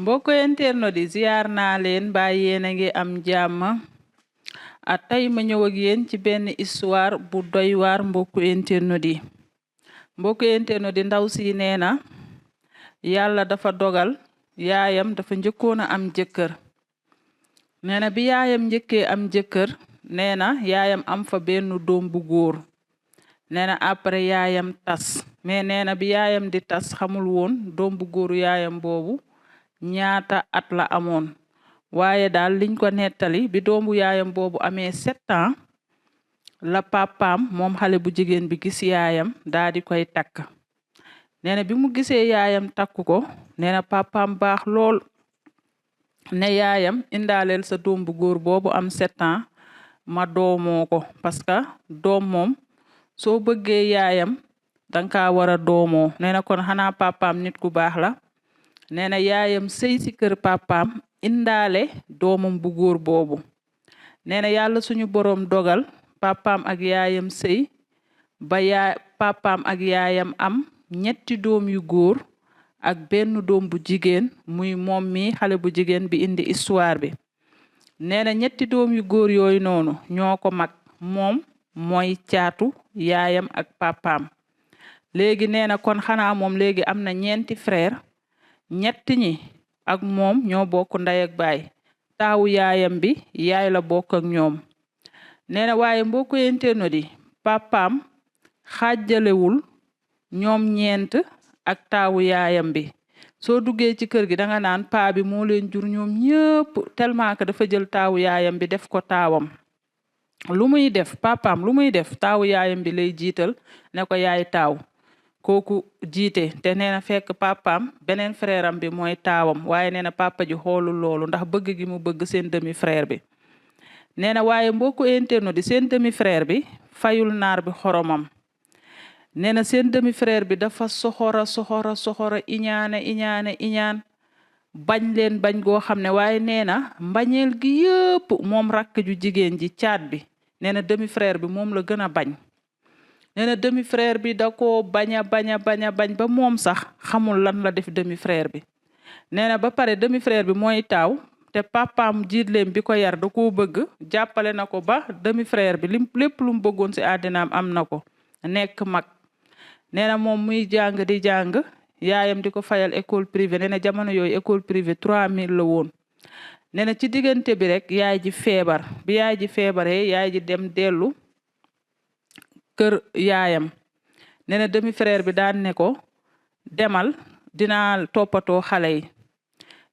mbokk internet di ziar naa leen ba yéen a ngi am jàmm tey ma ñëw ak yéen ci benn histoire bu doy waar mbokk internet di ndaw si nee na yàlla dafa dogal yaayam dafa njëkkoon a am jëkkër nee na bi yaayam njëkkee am jëkkër nee na yaayam am fa benn doom bu góor nee na après yaayam tas mais nee na bi yaayam di tas xamul woon doom bu góoru yaayam boobu ñaata at la amoon waaye daal liñ ko nettali bi doomu yaayam boobu amee 7 ans la papaam moom xale bu jigéen bi gis yaayam daa di koy takk nee na bi mu gisee yaayam takk ko nee na papaam baax lool ne yaayam indaaleel sa doom bu góor boobu am 7 ans ma doomoo ko parce que doom moom soo bëggee yaayam danga kaa war a doomoo nee na kon xanaa papaam nit ku baax la nee na yaayam sëy si kër papaam indaale doomam bu góor boobu nee na yàlla suñu boroom dogal papaam ak yaayam sëy ba papaam ak yaayam am ñetti doom yu góor ak benn doom bu jigéen muy moom mi xale bu jigéen bi indi histoire bi nee na ñetti doom yu góor yooyu noonu ñoo ko mag moom mooy caatu yaayam ak papaam léegi nee na kon xanaa moom léegi am na ñeenti frère ñett ñi ak moom ñoo bokk ndey ak baay taawu yaayam bi yaay la bokk ak ñoom nee na waaye mbokku internet yi papaam xaajalewul ñoom ñeent ak taawu yaayam bi soo duggee ci kër gi danga naan paa bi moo leen jur ñoom ñëpp tellement que dafa jël taawu yaayam bi def ko taawam lu muy def papaam lu muy def taawu yaayam bi lay jiital ne ko yaay taaw kooku jiite te nee na fekk papaam beneen frère am bi mooy taawam waaye nee na papa ji xoolul loolu ndax bëgg gi mu bëgg seen demi frère bi nee na waaye mbokku internet di seen demi frère bi fayul naar bi xoromam nee na seen demi frère bi dafa soxora iñaan bañ leen bañ goo xam ne waaye nee na mbañeel gi yëpp moom rakk ju jigéen ji caat bi nee na demi frère bi moom la gën a bañ nee na demi frère bi da koo bañ ba moom sax xamul lan la def demi frère bi nee na ba pare demi frère bi mooy taaw te papaam jiitleem bi ko yar da koo bëgg jàppale na ko ba demi frère bi lépp lu mu bëggoon ci àddinaam am na ko nekk mag nee na moom muy jàng di jàng yaayam di ko fayal école privée nee na jamono yooyu école privée 3000 la woon nee na ci diggante bi rek yaay ji feebar bi yaay ji feebaree yaay ji dem dellu kër yaayam nee na demi frère bi daan ne ko demal dinaa toppatoo xale yi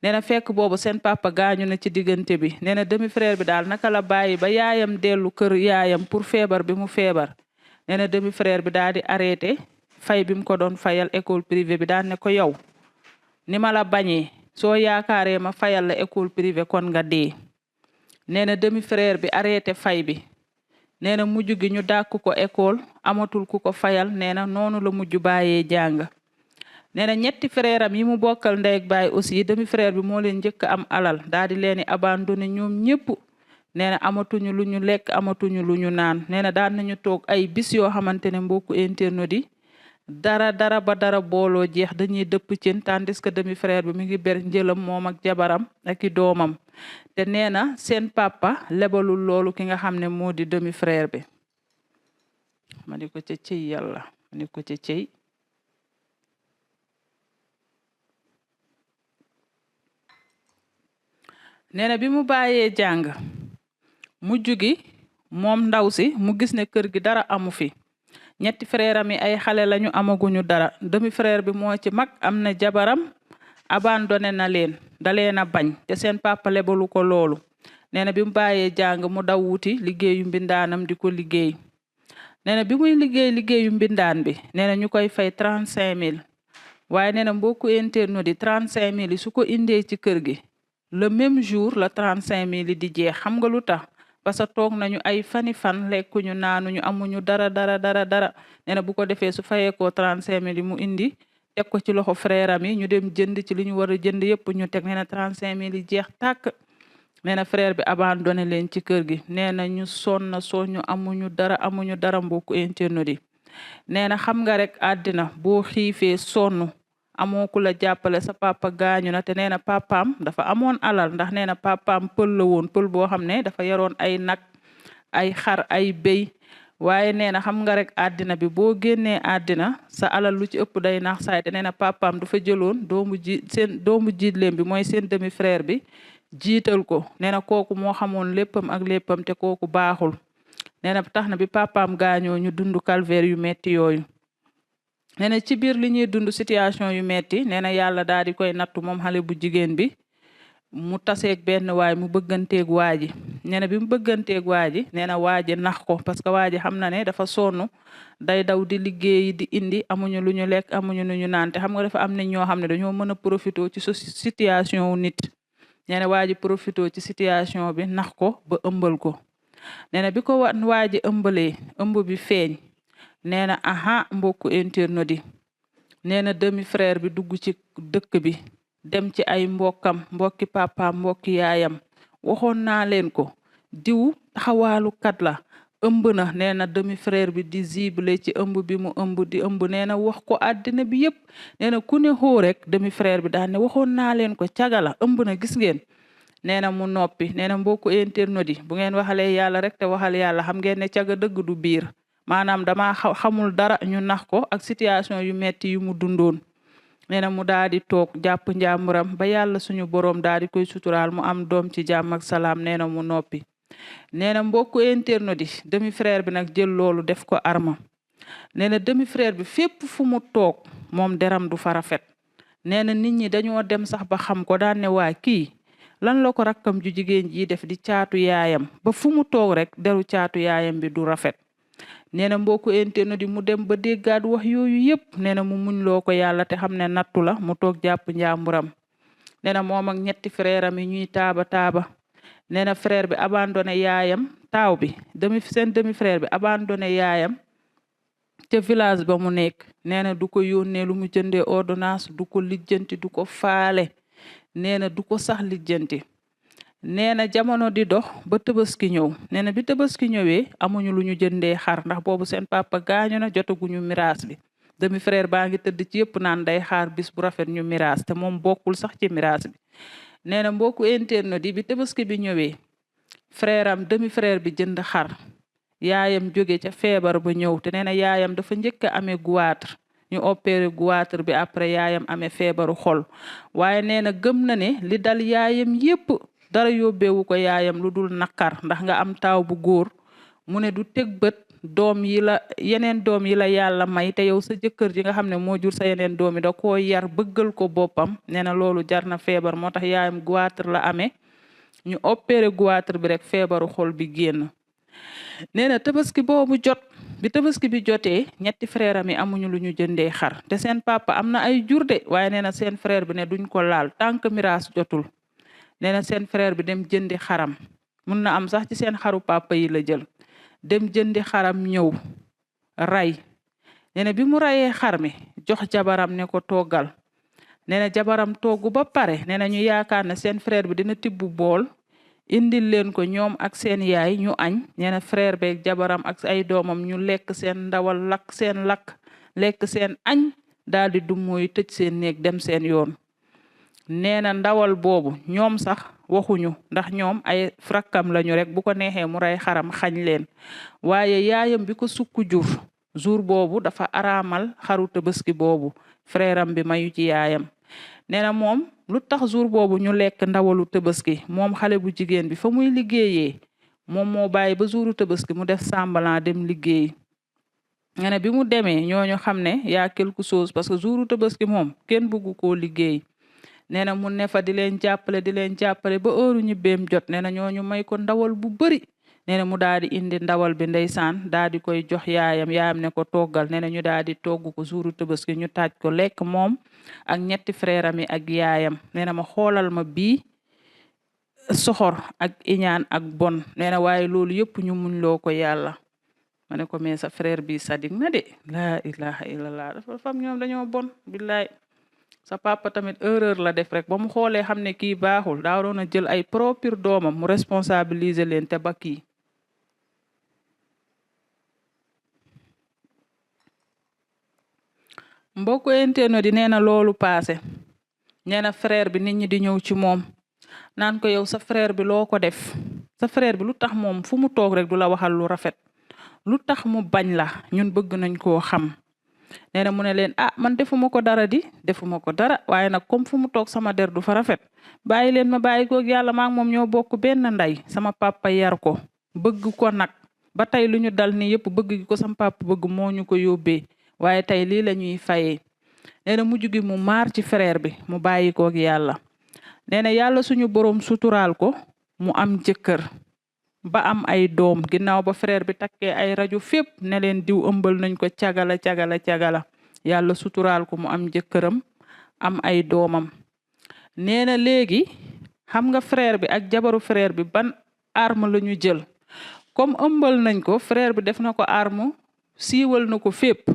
nee na fekk boobu seen papa gaañu na ci diggante bi nee na demi frère bi daal naka la bàyyi ba yaayam dellu kër yaayam pour feebar bi mu feebar nee na demi frère bi daal di arrêté fay bi mu ko doon fayal école privée bi daan ne ko yow ni ma la bañee soo yaakaaree ma fayal la école privée kon nga dee nee na demi frère bi arrêté fay bi nee na mujj gi ñu dàkk ko école amatul ku ko fayal nee na noonu la mujj bàyyee jàng nee na ñetti frère am yi mu bokkal ndey ak baay aussi demi frère bi moo leen njëkk am alal daal di leen di abandonné ñoom ñëpp nee na amatuñu lu ñu lekk amatuñu lu ñu naan nee na daan nañu toog ay bis yoo xamante ne mbokku internet yi dara ba dara booloo jeex dañuy dëpp cin tandis que demi frère bi mi ngi ber njëlam moom ak jabaram ak i doomam te nee na seen papa lebalul loolu ki nga xam ne moo di demi frère bi ma di ko ca cëy yàlla ma di ko ca cëy nee na bi mu bàyyee jàng mujj gi moom ndaw si mu gis ne kër gi dara amu fi ñetti frère am yi ay xale lañu amaguñu dara demi frère bi moo ci mag am na jabaram abandonné na leen da leen a bañ te seen papa lebalu ko loolu nee na bi mu bàyyee jàng mu daw wuti liggéeyu mbindaanam di ko liggéey nee na bi muy liggéeyu mbindaan bi nee na ñu koy fay 35000 waaye nee na mbokku internet di 35000 yi su ko indee ci kër gi le même jour la 35000 yi di jeex xam nga lu tax parce que toog nañu ay fan lekkuñu naanuñu amuñu dara nee na bu ko defee su fayee ko 35000 yi mu indi teg ko ci loxo frère am yi ñu dem jënd ci li ñu war a jënd yëpp ñu teg nee na 35000 yi jeex tàkk nee na frère bi abandonné leen ci kër gi nee na ñu sonn amuñu dara mbokku internet yi nee na xam nga rek àddina boo xiifee sonn amoo ku la jàppale sa papa gaañu na te nee na papaam dafa amoon alal ndax nee na papaam pël la woon pël boo xam ne dafa yaroon ay nag ay xar ay béy waaye nee na xam nga rek àddina bi boo génnee àddina sa alal lu ci ëpp day naax saay te nee na papaam dafa jëloon doomu jiitleem bi mooy seen demi frère bi jiital ko nee na kooku moo xamoon léppam ak léppam te kooku baaxul nee na tax na bi papaam gaañoo ñu dund calvaire yu metti yooyu nee na ci biir li ñuy dund situation yu metti nee na yàlla daal di koy nattu moom xale bu jigéen bi mu taseeg benn waay mu bëgganteeg waa ji nee na bi mu bëgganteeg waa ji nee na waa ji nax ko parce que waa ji xam na ne dafa sonn day daw di liggéeyi di indi amuñu lu ñu lekk amuñu lu ñu naan te xam nga dafa am nit ñoo xam ne dañoo mën a profité ci situation wu nit nee na waa ji profité ci situation bi nax ko ba ëmbal ko nee na bi ko waa ji ëmbalee ëmb bi feeñ nee na aha mbokku internet yi nee na demi frère bi dugg ci dëkk bi dem ci ay mbokki papaam mbokki yaayam waxoon naa leen ko diw taxawaalu kat la ëmb na nee na demi frère bi di zible ci ëmb bi mu ëmb di ëmb nee na wax ko àddina bi yépp nee na ku ne xoo rek demi frère bi daal ne waxoon naa leen ko cagala ëmb na gis ngeen nee na mu noppi nee na mbokku internet yi bu ngeen waxalee yàlla rek te waxal yàlla xam ngeen ne caga dëgg du biir maanaam dama xamul dara ñu nax ko ak situation yu metti yu mu dundoon nee na mu daal di toog jàpp njàmburam ba yàlla suñu boroom daal di koy suturaal mu am doom ci jàmm ak salaam nee na mu noppi nee na mbokku internet yi demi frère bi nag jël loolu def ko arma nee na demi frère bi fépp fu mu toog moom deram du fa rafet nee na nit ñi dañoo dem sax ba xam ko daan ne waa kii lan la ko rakkam ju jigéen ji def di caatu yaayam ba fu mu toog rek deru caatu yaayam bi du rafet nee na mbokku internet yi mu dem ba déggaat wax yooyu yépp nee na mu muñ loo ko yàlla te xam ne nattu la mu toog jàpp njàmburam nee na moom ak ñetti frère am yi ñuy taaba nee na frère bi abandonné yaayam taaw bi seen demi frère bi abandonné yaayam ca village ba mu nekk nee na du ko yónnee lu mu jëndee ordonnance du ko lijjanti du ko faale nee na du ko sax lijjanti nee na jamono di dox ba Tabaski ñëw nee na bi Tabaski ñëwee amuñu lu ñu jëndee xar ndax boobu seen papa gaañu na jotaguñu miraas bi demi frère baa ngi tëdd ci yëpp naan day xaar bis bu rafet ñu miraas te moom bokkul sax ci miraas bi nee na mbokku internet yi bi Tabaski bi ñëwee frère am demi frère bi jënd xar yaayam jóge ca feebar ba ñëw te nee na yaayam dafa njëkk a amee goitre ñu opéré goitre bi après yaayam amee feebaru xol waaye nee na gëm na ne li dal yaayam yépp dara yóbbeewu ko yaayam lu dul naqar ndax nga am taaw bu góor mu ne du teg bët yeneen doom yi la yàlla may te yow sa jëkkër ji nga xam ne moo jur sa yeneen doom yi da koo yar bëggal ko boppam nee na loolu jar na feebar moo tax yaayam goitre la amee ñu opéré goitre bi rek feebaru xol bi génn nee na Tabaski boobu jot bi Tabaski bi jotee ñetti frère am yi amuñu lu ñu jëndee xar te seen papa am na ay jur de waaye nee na seen frère bi ne duñ ko laal tant que miraas jotul nee na seen frère bi dem jëndi xaram mun na am sax ci seen xaru papa yi la jël dem jëndi xaram ñëw ray nee na bi mu rayee xar mi jox jabaram ne ko toggal nee na jabaram togg ba pare nee na ñu yaakaar ne seen frère bi dina tibb bool indil leen ko ñoom ak seen yaay ñu añ nee na frère beeg jabaram ak ay doomam ñu lekk seen ndawal lakk lekk seen añ daal di dumooy tëj seen néeg dem seen yoon nee na ndawal boobu ñoom sax waxuñu ndax ñoom ay frakkam lañu rek bu ko neexee mu rey xaram xañ leen waaye yaayam bi ko sukk jur jour boobu dafa araamal xaru Tabaski boobu frère am bi mayu ci yaayam nee na moom lu tax jour boobu ñu lekk ndawalu Tabaski moom xale bu jigéen bi fa muy liggéeyee moom moo bàyyi ba jouru Tabaski mu def semblant dem liggéey nee na bi mu demee ñooñu xam ne yaa quelque chose parce que jouru Tabaski moom kenn bëggu koo liggéey nee na mu ne fa di leen jàppale ba heure ñibbeem jot nee na ñooñu may ko ndawal bu bëri nee na mu daal di indi ndawal bi ndeysaan daal di koy jox yaayam ne ko toggal nee na ñu daal di togg ko jouru Tabaski ñu taaj ko lekk moom ak ñetti frère am yi ak yaayam nee na ma xoolal ma bii soxor ak iñaan ak bon nee na waaye loolu yëpp ñu muñ loo ko yàlla ma ne ko mais sa frère bi sadik na de la ilaha illallah dafa fam ñoom dañoo bon billaay sa papa tamit erreur la def rek ba mu xoolee xam ne kii baaxul daa waroon a jël ay propre doomam mu responsabiliser leen te ba kii mbokk internet di nee na loolu paase nee na frère bi nit ñi di ñëw ci moom naan ko yow sa frère bi loo ko def sa frère bi lu tax moom fu mu toog rek du la waxal lu rafet lu tax mu bañ la ñun bëgg nañ koo xam nee na mu ne leen man defuma ko dara defuma ko dara waaye nag comme fu mu toog sama der du fa rafet bàyyi leen ma bàyyi koog yàlla maa ngi moom ñoo bokk benn ndey sama papa yar ko bëgg ko nag ba tey lu ñu dal ni yëpp bëgg gi ko sama papa bëgg moo ñu ko yóbbee waaye tey lii la ñuy fayee nee na mujj gi mu maar ci frère bi mu bàyyi koog yàlla nee na yàlla suñu borom suturaal ko mu am jëkkër ba am ay doom ginnaaw ba frère bi takkee ay rajo fépp ne leen diw ëmbal nañ ko cagala yàlla suturaal ko mu am jëkkëram am ay doomam nee na léegi xam nga frère bi ak jabaru frère bi ban arme la ñu jël comme ëmbal nañ ko frère bi def na ko arme siiwal na ko fépp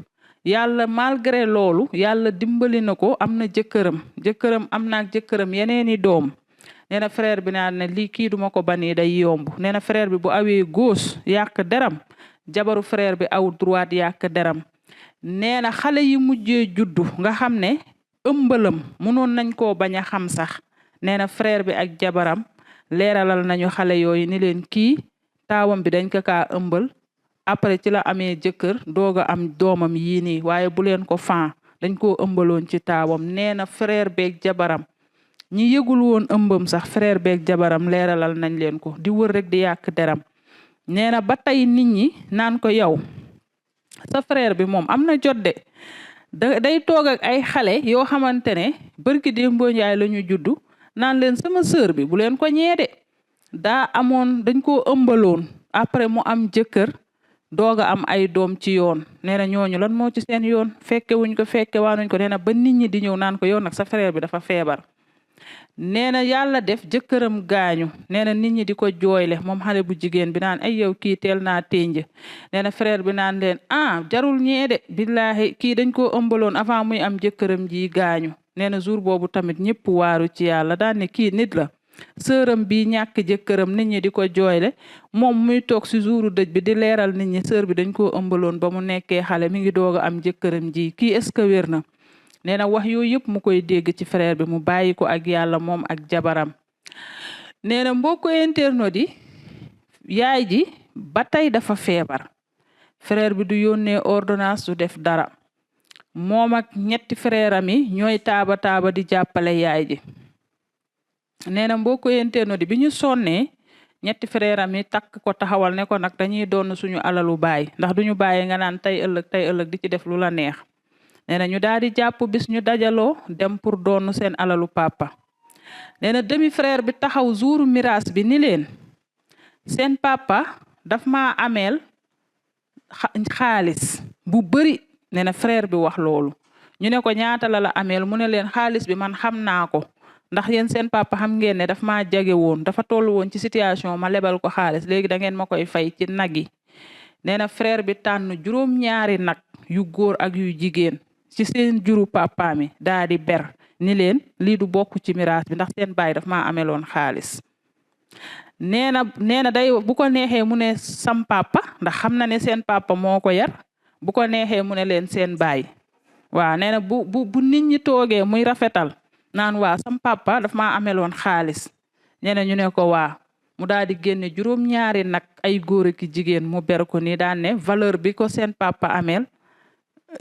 yàlla malgré loolu yàlla dimbali na ko am na jëkkëram am naak jëkkëram yeneeni doom nee na frère bi naan ne lii kii duma ko bani day yomb nee na frère bi bu awee gauche yàq deram jabaru frère bi aw droite yàq deram nee na xale yi mujjee juddu nga xam ne ëmbalam mënoon nañ koo bañ a xam sax nee na frère bi ak jabaram leeralal nañu xale yooyu ni leen kii taawam bi dañ ko kaa ëmbal après ci la amee jëkkër doog a am doomam yii nii waaye bu leen ko fan dañ koo ëmbaloon ci taawam nee na frère beeg jabaram ñi yëgul woon ëmbam sax frère beeg jabaram leeralal nañ leen ko di wër rek di yàq deram nee na ba tey nit ñi naan ko yow sa frère bi moom am na jot de day toog ak ay xale yoo xamante ne bërki démboo njaay la ñu juddu naan leen sama sœur bi bu leen ko ñeede daa amoon dañ koo ëmbaloon après mu am jëkkër doog a am ay doom ci yoon nee na ñooñu lan moo ci seen yoon fekke wuñ ko fekke waanuñ ko nee na ba nit ñi di ñëw naan ko yow nag sa frère bi dafa feebar nee na yàlla def jëkkëram gaañu nee na nit ñi di ko jooyle moom xale bu jigéen bi naan ay yow kii teel naa ténj nee na frère bi naan leen jarul ñeede billahi kii dañ koo ëmbaloon avant muy am jëkkëram ji gaañu nee na jour boobu tamit ñëpp waaru ci yàlla daan ne kii nit la sëram bi ñàkk jëkkëram nit ñi di ko jooyle moom muy toog si jouru dëj bi di leeral nit ñi sër bi dañ koo ëmbaloon ba mu nekkee xale mi ngi doog a am jëkkëram ji kii est-ce que wér na nee na wax yooyu yëpp mu koy dégg ci frère bi mu bàyyi ko ak yàlla moom ak jabaram nee na mbokk internet yi yaay ji ba tey dafa feebar frère bi du yónnee ordonnance du def dara moom ak ñetti frère am yi ñooy taaba di jàppale yaay ji nee na mbokk internet yi bi ñu sonnee ñetti frère am yi takk ko taxawal ne ko nag dañuy doon suñu alalu baay ndax duñu bàyyi nga naan tey ëllëg di ci def lu la neex nee na ñu daal di jàpp bis ñu dajaloo dem pour doonu seen alalu papa nee na demi frère bi taxaw jouru miraas bi ni leen seen papa daf maa ameel xaalis bu bëri nee na frère bi wax loolu ñu ne ko ñaata la ameel mu ne leen xaalis bi man xam naa ko ndax yéen seen papa xam ngeen ne daf maa jage woon dafa toll woon ci situation ma lebal ko xaalis léegi da ngeen ma koy fay ci nag yi nee na frère bi tànn juróom-ñaari nag yu góor ak yu jigéen ci seen juru papa mi daa di ber ni leen lii du bokk ci miraas bi ndax seen baay daf maa ameloon xaalis nee na day bu ko neexee mu ne sam papa ndax xam na ne seen papa moo ko yar bu ko neexee mu ne leen seen baay waaw nee na bu nit ñi toogee muy rafetal naan waa sam papa daf maa ameloon xaalis ñene ñu ne ko waa mu daal di génne juróom-ñaari nag ay góor ak jigéen mu ber ko ni daan ne valeur bi ko seen papa ameel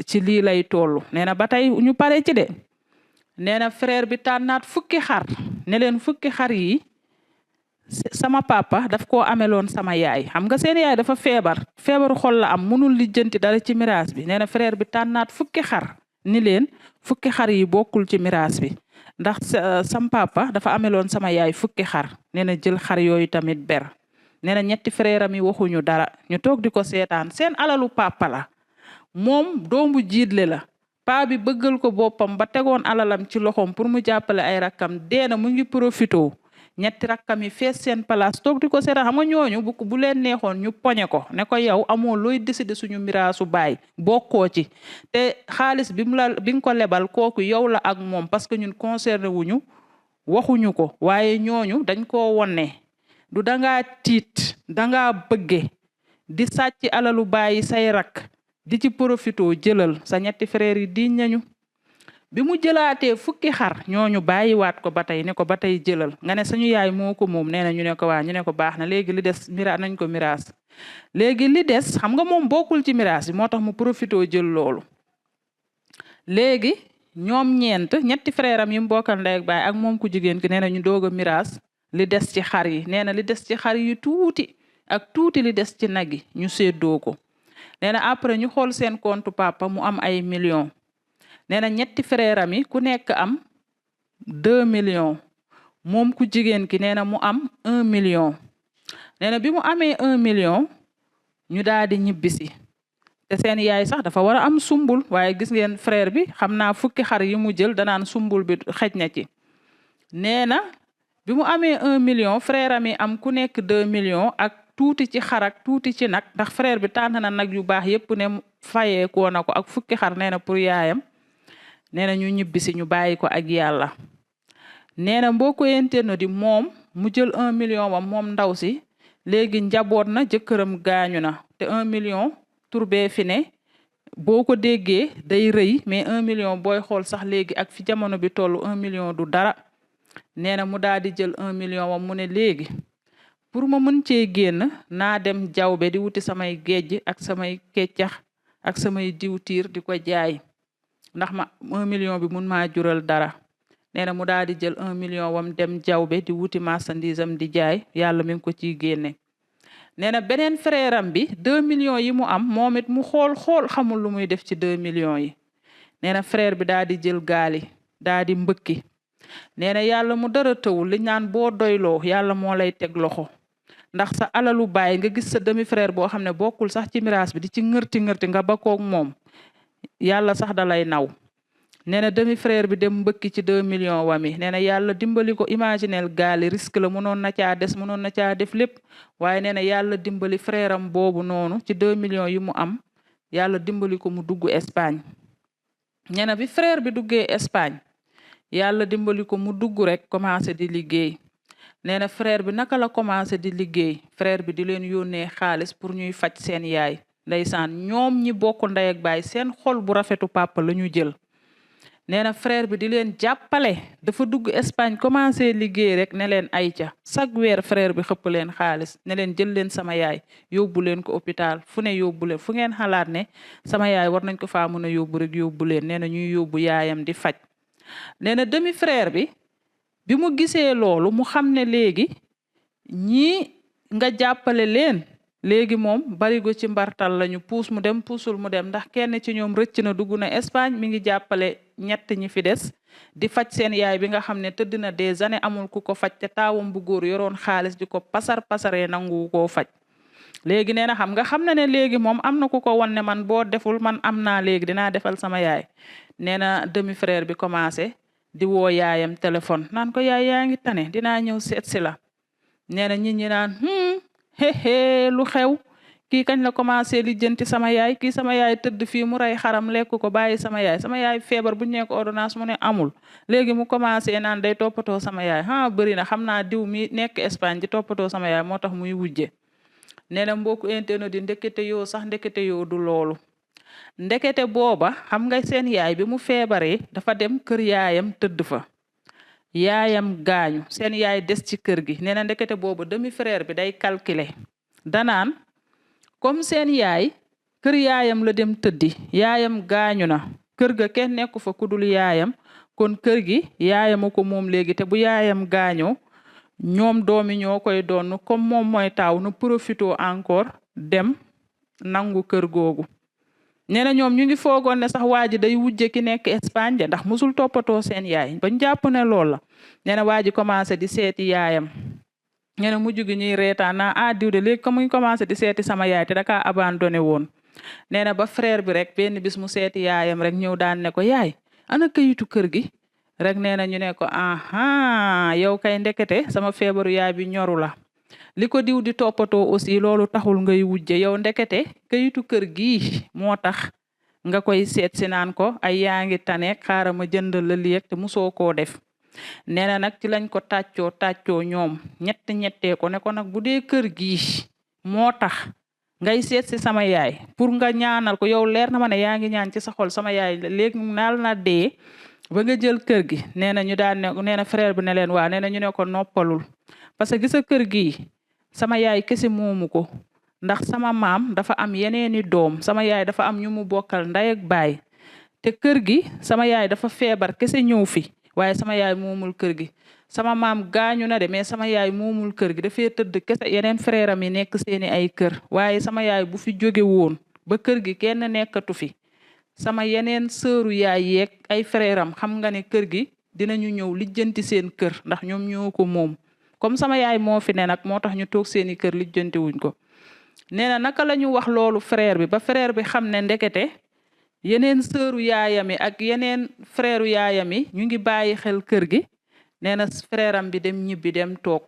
ci lii lay toll nee na ba tey ñu pare ci de nee na frère bi tànnaat fukki xar ne leen fukki xar yi sama papa daf koo ameloon sama yaay xam nga seen yaay dafa feebaru xol la am mënul lijjanti dara ci miraas bi nee na frère bi tànnaat fukki xar ni leen fukki xar yi bokkul ci miraas bi ndax sam papa dafa ameloon sama yaay fukki xar nee na jël xar yooyu tamit ber nee na ñetti frère am yi waxuñu dara ñu toog di ko seetaan seen alalu papa la moom doomu jiitle la paa bi bëggal ko boppam ba tegoon alalam ci loxoom pour mu jàppale ay rakkam deena mu ngi profito ñetti rakkam yi fees seen place toog di ko seetaan xam nga ñooñu bu leen neexoon ñu poñe ko ne ko yow amoo looy décider suñu miraasu baay bokkoo ci te xaalis bi nga ko lebal kooku yow la ak moom parce que ñun concerné wuñu waxuñu ko waaye ñooñu dañ koo wone du dangaa tiit dangaa bëgge di sàcc alalu bàyyi say rak di ci profito jëlal sa ñetti frère yi diñ nañu bi mu jëlaatee fukki xar ñooñu bàyyiwaat ko ba tey ne ko ba tey jëlal nga ne suñu yaay moo ko moom nee na ñu ne ko waa ñu ne ko baax na léegi li des nañ ko miraas léegi li des xam nga moom bokkul ci miraas bi moo tax mu profito jël loolu léegi ñoom ñetti frère am yi mu bokkal ndey ak baay ak moom ku jigéen ki nee na ñu doog a miraas li des ci xar yi nee na li des ci xar yi tuuti ak tuuti li des ci nag yi ñu séddoo ko nee na après ñu xool seen compte papa mu am ay millions nee na ñetti frère am yi ku nekk am 2 millions moom ku jigéen ki nee na mu am 1 million nee na bi mu amee 1 million ñu daal di ñibbisi te seen yaay sax dafa war a am sumbul waaye gis ngeen frère bi xam naa fukki xar yi mu jël danaan sumbul bi xej na ci nee na bi mu amee 1 million frère am yi am ku nekk 2 millions ak tuuti ci xar ak tuuti ci nag ndax frère bi tànn na nag yu baax yépp ne fayee koo na ko ak fukki xar nee na pour yaayam nee na ñu ñibbisi ñu bàyyi ko ak yàlla nee na mboo ko yenteno di moom mu jël 1 million wam moom ndaw si léegi njaboot na jëkkëram gaañu na te 1 million tur bee fi ne boo ko déggee day rëy mais 1 million booy xool sax léegi ak fi jamono bi toll 1 million du dara nee na mu daal di jël 1 million wam mu ne léegi pour ma mën cee génn naa dem jawbe di wuti samay géej ak samay keccax ak samay diwtiir di ko jaay ndax ma 1 million bi mun maa jural dara nee na mu daal di jël 1 million wam dem jawbe di wuti marchandise am di jaay yàlla mi ngi ko ciy génne nee na beneen frère am bi 2 millions yi mu am moom it mu xool xamul lu muy def ci 2 millions yi nee na frère bi daal di jël gaali daal di mbëkki nee na yàlla mu dara tëwul li ñaan boo doyloo yàlla moo lay teg loxo ndax sa alalu baay nga gis sa demi frère boo xam ne bokkul sax ci miraas bi di ci ngërti nga bakkoog moom yàlla sax da lay naw nee na demi frère bi dem mbëkki ci 2 millions wami nee na yàlla dimbali ko imaginel gaali risque la mënoon na caa des mënoon na caa def lépp waaye nee na yàlla dimbali frère am boobu noonu ci 2 millions yi mu am yàlla dimbali ko mu dugg Espagne nee na bi frère bi duggee Espagne yàlla dimbali ko mu dugg rek commencé di liggéey nee na frère bi naka la commencé di liggéey frère bi di leen yónnee xaalis pour ñuy faj seen yaay ndeysaan ñoom ñi bokk ndey ak baay seen xol bu rafetu papa la ñu jël nee na frère bi di leen jàppale dafa dugg Espagne commencé liggéey rek ne leen ayca chaque weer frère bi xëpp leen xaalis ne leen jël leen sama yaay yóbbu leen ko hôpital fu ne yóbbu leen fu ngeen xalaat ne sama yaay war nañ ko faa mën a yóbbu rek yóbbu leen nee na ñuy yóbbu yaayam di faj nee na demi frère bi mu gisee loolu mu xam ne léegi ñii nga jàppale leen léegi moom barigo ci mbartal lañu puus mu dem puusul mu dem ndax kenn ci ñoom rëcc na dugg na Espagne mi ngi jàppale ñett ñi fi des di faj seen yaay bi nga xam ne tëdd na des années amul ku ko faj te taawam bu góor yoroon xaalis di ko pasaree nangu koo faj léegi nee na xam na ne léegi moom am na ku ko won ne man boo deful man am naa léegi dinaa defal sama yaay nee na demi frère bi commencé di woo yaayam téléphone naan ko yaay yaa ngi tane dinaa ñëw seet si la nee na nit ñi naan lu xew kii kañ la commencé li jënti sama yaay kii sama yaay tëdd fii mu rey xaram lekk ko bàyyi sama yaay feebar bu ñu nekk ordonnance mu ne amul léegi mu commencé naan day toppatoo sama yaay bëri na xam naa diw mi nekk Espagne di toppatoo sama yaay moo tax muy wujje nee na mbokku internet di ndekete yoo du loolu ndekete booba xam nga seen yaay bi mu feebaree dafa dem kër yaayam tëdd fa yaayam gaañu seen yaay des ci kër gi nee na ndekete boobu demi frère bi day calculer danaan comme seen yaay kër yaayam la dem tëddi yaayam gaañu na kër ga kenn nekku fa kudul yaayam kon kër gi yaayam ko moom léegi te bu yaayam gaañoo ñoom doomi ñoo koy doon comme moom mooy taaw nu profito encore dem nangu kër googu nee na ñoom ñu ngi foogoon ne sax waa ji day wujje ki nekk Espagne de ndax musul toppatoo seen yaay bañ jàpp ne loolu la nee na waa ji commencé di seeti yaayam nee na mujj gi ñuy reetaan naa diw de léegi comme mu ngi commencé di seeti sama yaay te daka abandonné woon nee na ba frère bi rek benn bis mu seeti yaayam rek ñëw daan ne ko yaay ana kayitu kër gi rek nee na ñu ne ko yow kay ndekete sama feebaru yaay bi ñoru la li ko diw di toppatoo aussi loolu taxul ngay wujje yow ndekete kayitu kër gi moo tax nga koy seet si naan ko ay yaa ngi tane xaaral ma jëndal la lii te musoo koo def nee na nag ci lañ ko tàccoo ñoom ñettee ko ne ko nag bu dee kër gi moo tax ngay seet si sama yaay pour nga ñaanal ko yow leer na ma ne yaa ngi ñaan ci sa xol sama yaay léegi naal na dee ba nga jël kër gi nee na ñu daan ne nee na frère bi ne leen waa nee na ñu ne ko noppalul parce que gis nga kër gi sama yaay kese moomu ko ndax sama maam dafa am yeneeni doom sama yaay dafa am ñu mu bokkal ndey ak baay te kër gi sama yaay dafa feebar kese ñëw fi waaye sama yaay moomul kër gi sama maam gaañu na de mais sama yaay moomul kër gi dafay tëdd kese yeneen frère am yi nekk seeni ay kër waaye sama yaay bu fi jóge woon ba kër gi kenn nekkatu fi sama yeneen sëru yaay yeeg ay frère am xam nga ne kër gi dinañu ñëw lijjanti seen kër ndax ñoom ñoo ko moom comme sama yaay moo fi ne nag moo tax ñu toog seeni kër lijjanti wuñ ko nee na naka la ñu wax loolu frère bi ba frère bi xam ne ndekete yeneen sëru yaayam yi ak yeneen frère yaayam yi ñu ngi bàyyi xel kër gi nee na frère am bi dem ñibbi dem toog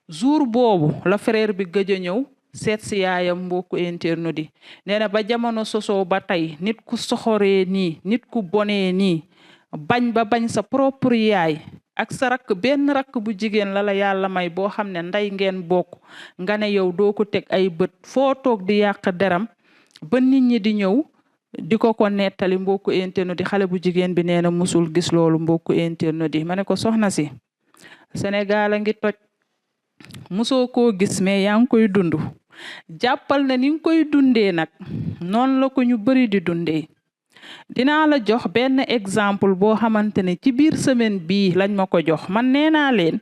jour boobu la frère bi gëj a ñëw seet si yaayam mbokku internet yi nee na ba jamono sosoo ba tey nit ku soxoree nii nit ku bonee nii bañ ba bañ sa propre yaay ak sa rakk benn rakk bu jigéen la yàlla may boo xam ne ndey ngeen bokk nga ne yow doo ko teg ay bët foo toog di yàq deram ba nit ñi di ñëw di ko nettali mbokku internet di xale bu jigéen bi nee na musul gis loolu mbokku internet di ma ne ko soxna si Sénégal a ngi toj musoo koo gis mais yaa ngi koy dund jàppal na ni nga koy dundee nag noonu la ko ñu bari di dundee dinaa la jox benn exemple boo xamante ne ci biir semaine bii lañ ma ko jox man nee naa leen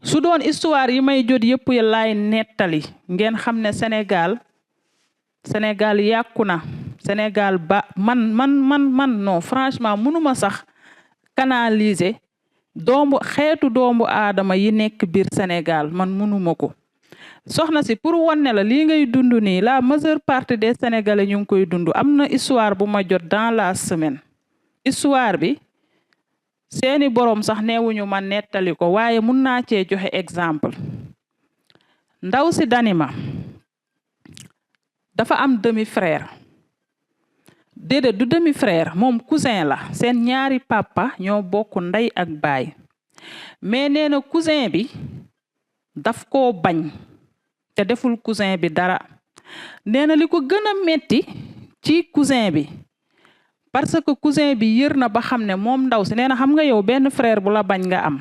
su doon histoire yi may jot yëpp ya laay nettali ngeen xam ne Sénégal yàqu na Sénégal ba man non franchement mënuma sax canaliser xeetu doomu aadama yi nekk biir Sénégal man mënuma ko soxna si pour wonne la lii ngay dund nii la majeure partie des Sénégalais ñu ngi koy dund am na histoire bu ma jot dans la semaine histoire bi seeni boroom sax neewuñu ma nettali ko waaye mun naa cee joxe exemple ndaw si danima dafa am demi frère déedéet du demi frère moom cousin la seen ñaari papa ñoo bokk ndey ak baay mais nee na cousin bi daf koo bañ te deful cousin bi dara nee na li ko gën a metti ci cousin bi parce que cousin bi yër na ba xam ne moom ndaw si nee na xam nga yow benn frère bu la bañ nga am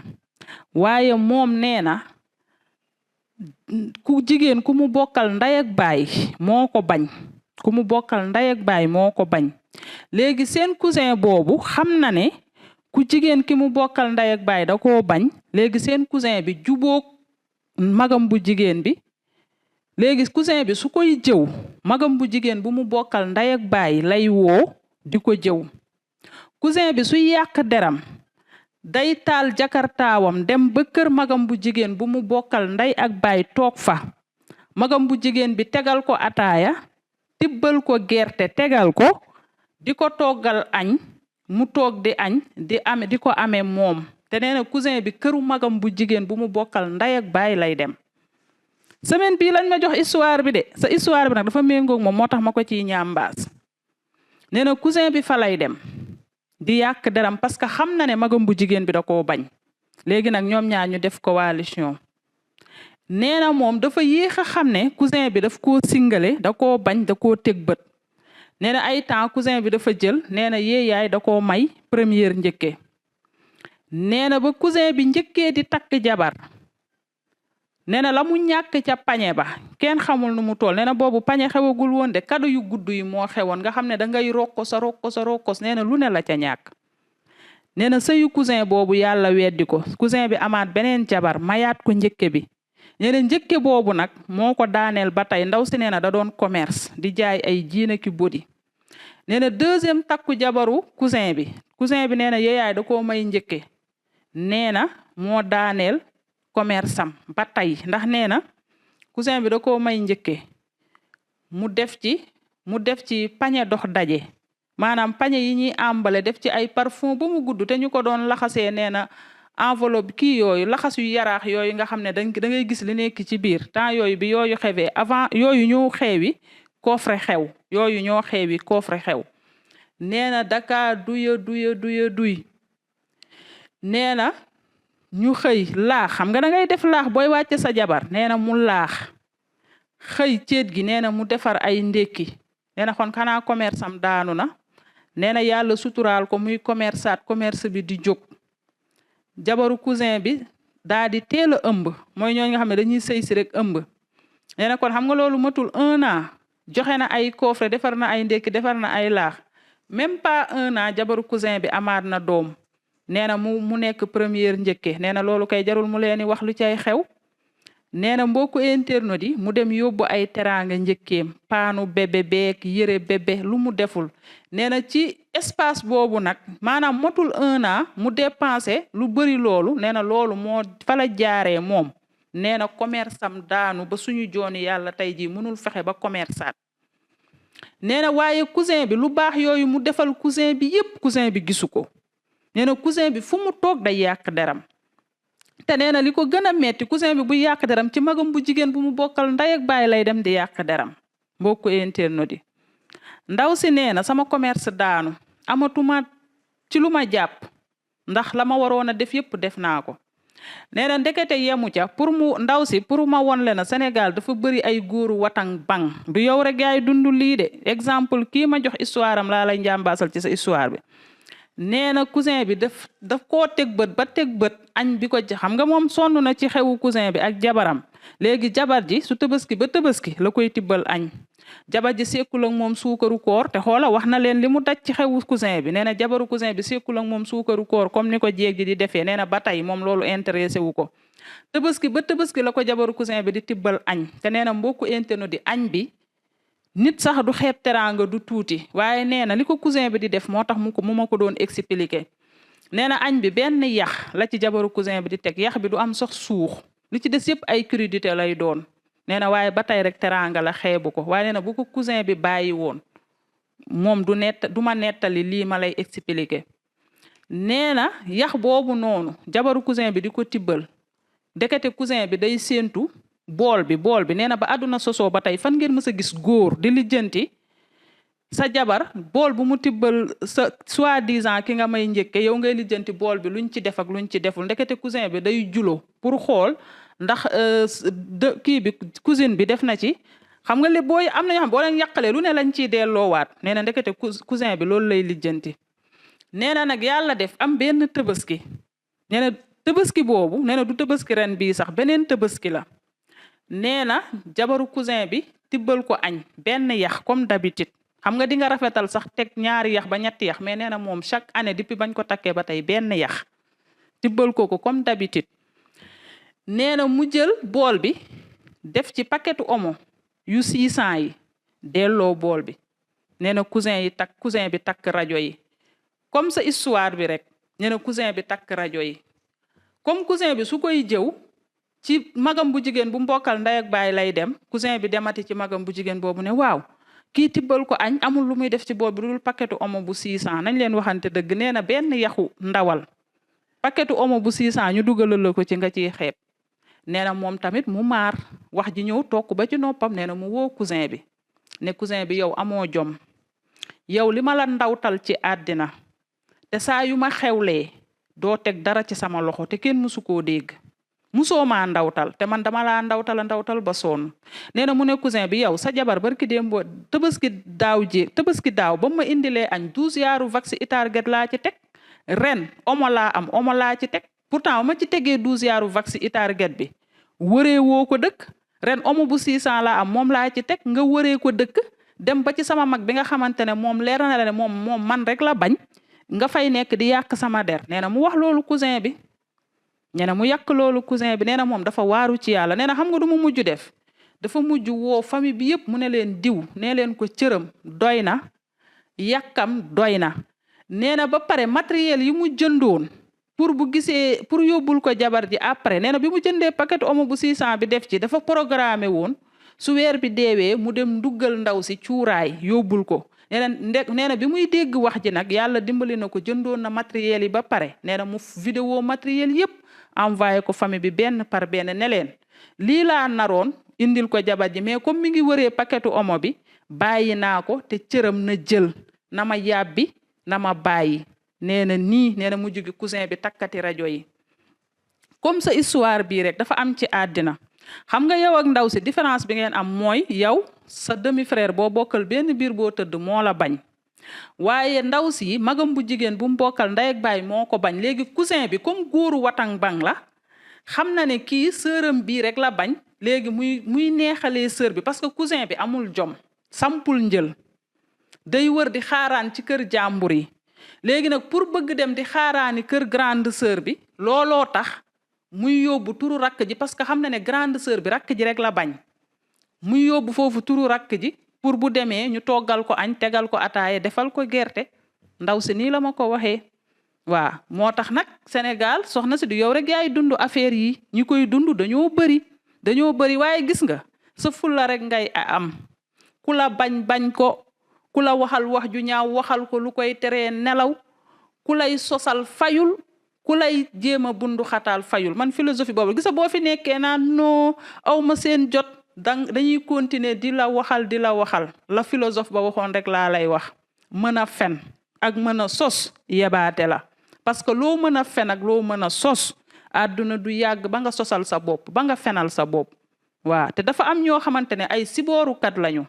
waaye moom nee na ku jigéen ku mu bokkal ndey ak baay moo ko bañ ku mu bokkal ndey ak baay moo ko bañ léegi seen cousin boobu xam na ne ku jigéen ki mu bokkal ndey ak baay da koo bañ léegi seen cousin bi jubóog magam bu jigéen bi léegi cousin bi su koy jëw magam bu jigéen bu mu bokkal ndey ak baay lay woo di ko jëw cousin bi suy yàq deram day taal jakartaawam dem ba kër magam bu jigéen bu mu bokkal ndey ak baay toog fa magam bu jigéen bi tegal ko ataaya tibbal ko gerte tegal ko di ko toggal añ mu toog di añ di ko amee moom te nee na cousin bi këru magam bu jigéen bu mu bokkal ndey ak baay lay dem semaine bii lañ ma jox histoire bi de sa histoire bi nag dafa méngoog moom moo tax ma ko ciy ñaambaas nee na cousin bi fa lay dem di yàq deram parce que xam na ne magam bu jigéen bi da koo bañ léegi nag ñoom ñaar ñu def coalition nee na moom dafa yéex a xam ne cousin bi daf koo singale da koo bañ da koo teg bët nee na ay temps cousin bi dafa jël nee na yaay da koo may première njëkke nee na ba cousin bi njëkkee di takk jabar nee na la mu ñàkk ca pañe ba kenn xamul nu mu toll nee na boobu pañe xewagul woon de kado yu gudd yi moo xewoon nga xam ne da ngay rokkos nee na lu ne la ca ñàkk nee na sëyu cousin boobu yàlla weddi ko cousin bi amaat beneen jabar mayaat ko njëkke bi nee na njëkke boobu nag moo ko daaneel ba tey ndaw si nee na da doon commerce di jaay ay jiina ki bodi nee na deuxième takku jabaru cousin bi nee na yaay da koo may njëkke nee na moo daaneel commerce am ba tey ndax nee na cousin bi da koo may njëkke mu def ci pañe dox daje maanaam pañe yi ñuy àmbale def ci ay parfum ba mu gudd te ñu ko doon laxasee nee na enveloppe kii yooyu laxas yu yaraax yooyu nga xam ne da ngay gis li nekk ci biir temps yooyu bi yooyu xewee avant yooyu ñoo xewi coffre xew yooyu ñoo xewi coffre xew nee na daka duy nee na ñu xëy laax xam nga da ngay def laax booy wàcce sa jabar nee na mu laax xëy ceet gi nee na mu defar ay ndékki nee na kon xanaa commerce am daanu na nee na yàlla suturaal ko muy commerce bi di jóg jabaru cousin bi daa di teel a ëmb mooy ñooñu nga xam ne dañuy sëy si rek ëmb nee na kon xam nga loolu matul 1 an joxe na ay coffre defar na ay ndékki defar na ay laax même pas 1 an jabaru cousin bi amaat na doom nee na mu nekk première njëkke nee na loolu kay jarul mu leen wax lu cay xew nee na mbokku internet yi mu dem yóbbu ay teraanga njëkkeem paanu bébé beek yëre bébé lu mu deful nee na ci espace boobu nag maanaam motul 1 an mu dépensé lu bëri loolu nee na loolu moo fa la jaaree moom nee na commerce am daanu ba suñu jooni yàlla tey jii mënul fexe ba commerçaat nee na waaye cousin bi lu baax yooyu mu defal cousin bi yépp cousin bi gisu ko nee na cousin bi fu mu toog day yàq deram te nee na li ko gën a metti cousin bi bu yàq deram ci magam bu jigéen bu mu bokkal ndey ak baay lay dem di yàq deram mbokku internet yi ndaw si nee na sama commerce daanu amatuma ci lu ma jàpp ndax la ma waroon a def yépp def naa ko nee na ndekete yemu ca ndaw si pour ma won le na Sénégal dafa bëri ay góoru watang bang du yow rek yaay dund lii de exemple kii ma jox histoire am laa lay njàmbaasal ci sa histoire bi nee na cousin bi daf koo teg bët ba teg bët añ bi ko xam nga moom sonn na ci xewu cousin bi ak jabaram léegi jabar ji su tëbaski ba tëbaski la koy tibbal añ jabar ji sekkul ak moom suukaru koor te xoola wax na leen li mu daj ci xewu cousin bi nee na jabaru cousin bi sekkul ak moom suukaru koor comme ni ko jéeg ji di defee nee na ba tey moom loolu intéressé wu ko tëbaski ba tëbaski la ko jabaru cousin bi di tibbal añ te nee na mbokku internet di añ bi nit sax du xeeb teraanga du tuuti waaye nee na li ko cousin bi di def moo tax mu ma ko doon expliquer nee na añ bi benn yax la ci jabaru cousin bi di teg yax bi du am sax suux li ci des yëpp ay crudité lay doon nee na waaye ba tey rek teraanga la xeebu ko waaye nee na bu ko cousin bi bàyyi woon moom du ma nettali lii ma lay expliquer nee na yax boobu noonu jabaru cousin bi di ko tibbal ndekete cousin bi day séentu bool bi nee na ba àdduna sosoo ba tey fan ngeen mës a gis góor di lijjanti sa jabar bool bu mu tibbal sa soi-disant ki nga may njëkke yow ngay lijjanti bool bi luñ ci def ak luñ ci deful ndekete cousin bi day julo pour xool ndax kii bi cousine bi def na ci xam nga li booy am na ñoo xam boo leen yàqalee lu ne lañ ciy delloowaat nee na ndekete cousin bi loolu lay lijjanti nee na nag yàlla def am benn tëbaski nee na tëbaski boobu nee na du tëbaski ren bii sax beneen tëbaski la nee na jabaru cousin bi tibbal ko añ benn yax comme d'habitude xam nga di nga rafetal sax teg ñaari yax ba ñetti yax mais nee na moom chaque année depuis bañ ko takkee ba tey benn yax tibbal ko comme d'habitude nee na mu jël bool bi def ci paquetu omo yu 600 yi delloo bool bi nee na cousin bi takk rajo yi comme sa histoire bi rek nee na cousin bi takk rajo yi comme cousin bi su koy jëw ci magam bu jigéen bu mbokkal ndey ak baay lay dem cousin bi demati ci magam bu jigéen boobu ne waaw kii tibbal ko añ amul lu muy def ci bool bi dul paquetu omo bu 600 nañ leen waxante dëgg nee na benn yaxu ndawal paquetu omo bu 600 ñu dugalal la ko ci nga ciy xeeb nee na moom tamit mu maar wax ji ñëw tokk ba ci noppam nee na mu woo cousin bi ne cousin bi yow amoo jom yow li ma la ndawtal ci àddina te saa yu ma xewlee doo teg dara ci sama loxo te kenn musu koo dégg musoo maa ndawtal te man dama laa ndawtal ba sonn nee na mu ne cousin bi yow sa jabar barki démb tëbaski daaw ba ma indilee añ 12 yaaru vax itarget laa ci teg ren omo laa ci teg pourtant ma ci tegee 12 yaaru vax itarget bi wëree woo ko dëkk ren omo bu 600 laa am moom laa ci teg nga wëree ko dëkk dem ba ci sama mag bi nga xamante ne moom leer na la ne moom man rek la bañ nga fay nekk di yàq sama der nee na mu wax loolu cousin bi nee na mu yàq loolu cousin bi nee na moom dafa waaru ci yàlla nee na xam nga du mu mujj def dafa mujj woo famille bi yëpp mu ne leen diw nee leen ko cëram doy na yàkkam doy na nee na ba pare matériel yi mu jëndoon pour yóbbul ko jabar ji après nee na bi mu jëndee paquet omo bu 600 bi def ci dafa programmé woon su weer bi deewee mu dem nduggal ndaw si cuuraay yóbbul ko nee na bi muy dégg wax ji nag yàlla dimbali na ko jëndoon na matériel yi ba pare nee na mu vidéo matériel yëpp envoyé ko famille bi benn par benn ne leen lii laa naroon indil ko jabar ji mais comme mi ngi wëree paquetu omo bi bàyyi naa ko te cëram na jël na ma yàbbi na ma bàyyi nee na mujj gi cousin bi takkati rajo yi comme sa histoire bii rek dafa am ci àddina xam nga yow ak ndaw si différence bi ngeen am mooy yow sa demi frère boo bokkal benn biir boo tëdd moo la bañ waaye ndaw si magam bu jigéen bu mu bokkal ndey ak baay moo ko bañ léegi cousin bi comme góoru watang bang la xam na ne kii sëram bii rek la bañ léegi muy neexalee sër bi parce que cousin bi amul jom sampul njël day wër di xaaraan ci kër jàmbur yi léegi nag pour bëgg dem di xaaraani kër grande sœur bi looloo tax muy yóbbu turu rakk ji parce que xam na ne grande sœur bi rakk ji rek la bañ muy yóbbu foofu turu rakk ji pour bu demee ñu toggal ko añ tegal ko ataaye defal ko gerte ndaw si nii la ma ko waxee waa moo tax nag Sénégal soxna si du yow rek yaay dund affaire yi ñi koy dund dañoo bëri waaye gis nga sa fulla rek ngay am ku la bañ ko ku la waxal wax ju ñaaw waxal ko lu koy teree nelaw ku lay sosal fayul ku lay jéem a bundu xataal fayul man philosophie boobu gisa boo fi nekkee naan non aw ma seen jot dañuy continuer di la waxal la philosophe ba waxoon rek laa lay wax mën a fen ak mën a sos yebaate la parce que loo mën a fen ak loo mën a sos àdduna du yàgg ba nga sosal sa bopp ba nga fenal sa bopp waa te dafa am ñoo xamante ne ay siboorukat lañu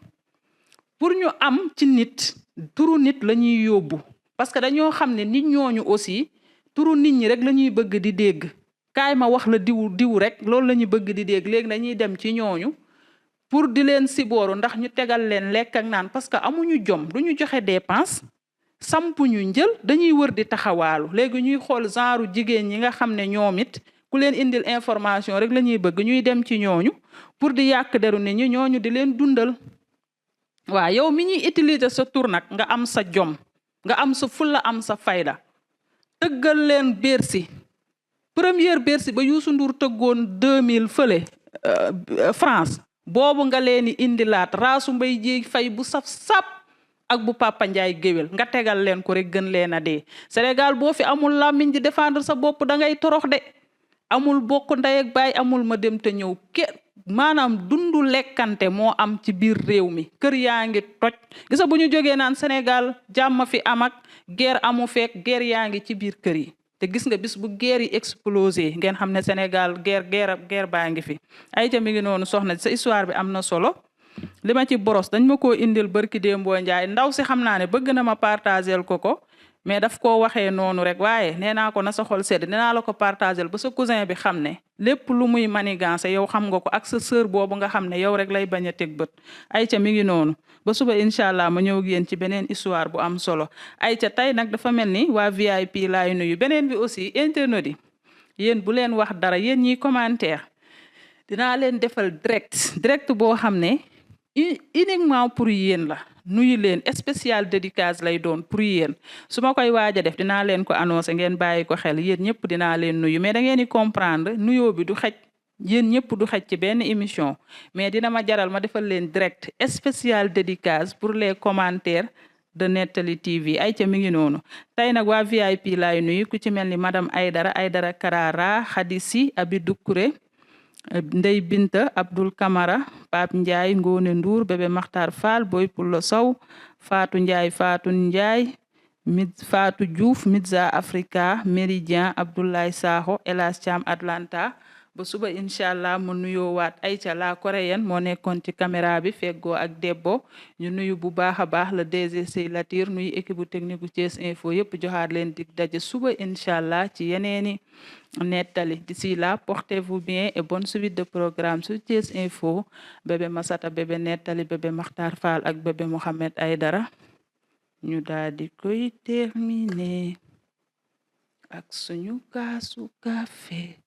pour ñu am ci nit turu nit la ñuy yóbbu parce que dañoo xam ne nit ñooñu aussi turu nit ñi rek la ñuy bëgg di dégg kaay ma wax la diw rek loolu la ñuy bëgg di dégg léegi dañuy dem ci ñooñu pour di leen sibooru ndax ñu tegal leen lekk ak naan parce que amuñu jom du ñu joxe dépense sampuñu njël dañuy wër di taxawaalu léegi ñuy xool genre jigéen ñi nga xam ne ñoom it ku leen indil information rek la ñuy bëgg ñuy dem ci ñooñu pour di yàq deru nit ñi ñooñu di leen dundal waaw yow mi ñuy utiliser sa tur nag nga am sa jom nga am sa fulla am sa fayda tëggal leen Bercy première Bercy ba Youssou Ndour tëggoon 2000 fële France boobu nga leen di indilaat raasu mbay jéeg fay bu saf-sap ak bu Papa Ndiaye géwél nga tegal leen ko rek gën leen a dee Sénégal boo fi amul làmmiñ di défendre sa bopp da ngay torox de amul bokk ndey ak baay amul ma dem te ñëw maanaam dundu lekkante moo am ci biir réew mi kër yaa ngi toj gisa bu ñu jógee naan Sénégal jàmm fi am ak guerre amu fekk guerre yaa ngi ci biir kër yi te gis nga bis bu guerre yi explosé ngeen xam ne Sénégal guerre baa ngi fi ay ca mi ngi noonu soxna sa histoire bi am na solo li ma ci boros dañ ma koo indil barki Dembo Njaay ndaw si xam naa ne bëgg na ma partagel ko mais daf koo waxee noonu rek waaye nee naa ko na sa xol sedd nee naa la ko partagel ba sa cousin bi xam ne lépp lu muy manigance yow xam nga ko ak sa sœur boobu nga xam ne yow rek lay bañ a teg bët ayca mi ngi noonu ba suba incha allah ma ñëw ak yéen ci beneen histoire bu am solo ayca tey nag dafa mel ni waa VIP laay nuyu beneen bi aussi internet yi yéen bu leen wax dara yéen ñiy commentaire dinaa leen defal direct boo xam ne uniquement pour yéen la nuyu leen spécial dédicace lay doon pour yéen su ma koy waaj a def dinaa leen ko annoncé ngeen bàyyi ko xel yéen ñëpp dinaa leen nuyu mais da ngeen di comprendre nuyoo bi du xej yéen ñëpp du xej ci benn émission mais dina ma jaral ma defal leen direct spécial dédicace pour les commentaires de Nettali TV ay ca mi ngi noonu tey nag waa VIP laay nuyu ku ci mel ni madame Aydara Karara Khadisi Abi Doucouré Ndey Binta Abdul Kamara Pape Ndiaye Ngone Ndour bébé Makhtar Fall Boy Pullo Sow Fatou Ndiaye Fatou Diouf Midza Africa Méridien Abdoulaye Sakho Elas Thiam Atlanta ba suba incha allah mu nuyoo waat Aïcha la coréenne moo nekkoon ci caméra bi feggoo ak Debbo ñu nuyu bu baax a baax le DG Latir nuyu équipe bu technique bu Thiès Info yëpp joxaat leen dig daje suba incha allah ci yeneeni nettali d'ici là portez-vous bien et bonne suite de programme sur Thiès Info bébé Masata bébé nettali bébé Makhtar Fall ak bébé Mohamed Aydara ñu daal di koy terminer ak suñu kaasu café